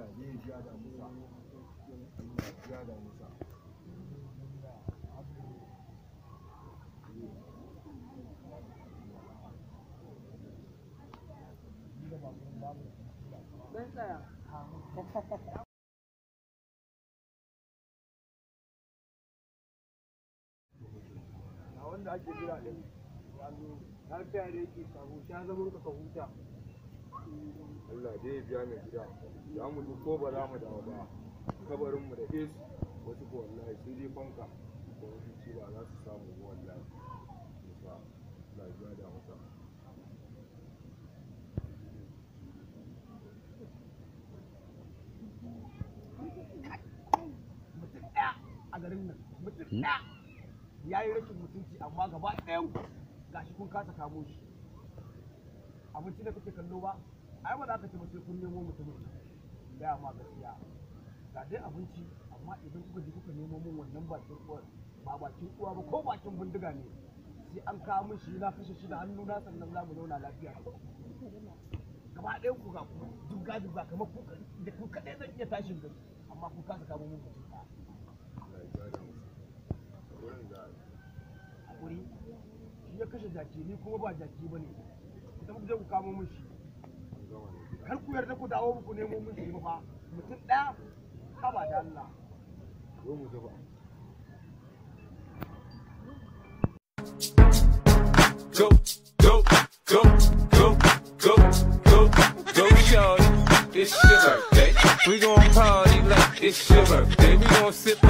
Allah zai biya da Musa. Allah biya da Musa. Dan tsaya. Na wanda ake jira din ya zo. Lafiya da yake sabo, sha zaman ka huta. Allah dai ya biya mai gida. Za mu ji ko ba za mu dawo ba. Kabarinmu da AC, wasu ko wallahi sai dai fanka. Ko wasu ci ba za su samu ba wallahi. Musa, Allah ya biya da Musa. Mutum ɗaya a garin nan, mutum ɗaya ya yi rashin mutunci, amma gaba ɗayan ku gashi kun kasa kamo shi. Abinci da kake kallo ba, ai ba za ka ci ba sai kun nemo mutumin nan. Gaya ma gaskiya, ga dai abinci, amma idan kuka je kuka nemo min wannan bakin uwar, ba bakin uwa ba, ko bakin bindiga ne, sai an kawo min shi na kashe shi da hannu na, sannan za mu zauna lafiya. Gaba ɗayan ku ga ku jibga jibga kamar ku da ku kaɗai zan iya tashin gari, amma kun kasa kamo min mutum ɗaya. Allah ya biya da Musa. Wurin za a yi. Hakuri shi ya kashe jaki, ni kuma ba jaki ba ne. Ku tafi ku je ku kamo min shi. An gama mai gida. Kar ku yarda ku dawo ku nemo min shi ba fa, mutum ɗaya, haba da Allah. Zo mu zuba. Go, go, go, go, go, go, go, shorty. It's your birthday. We gon' party like it's your birthday. We gon' sip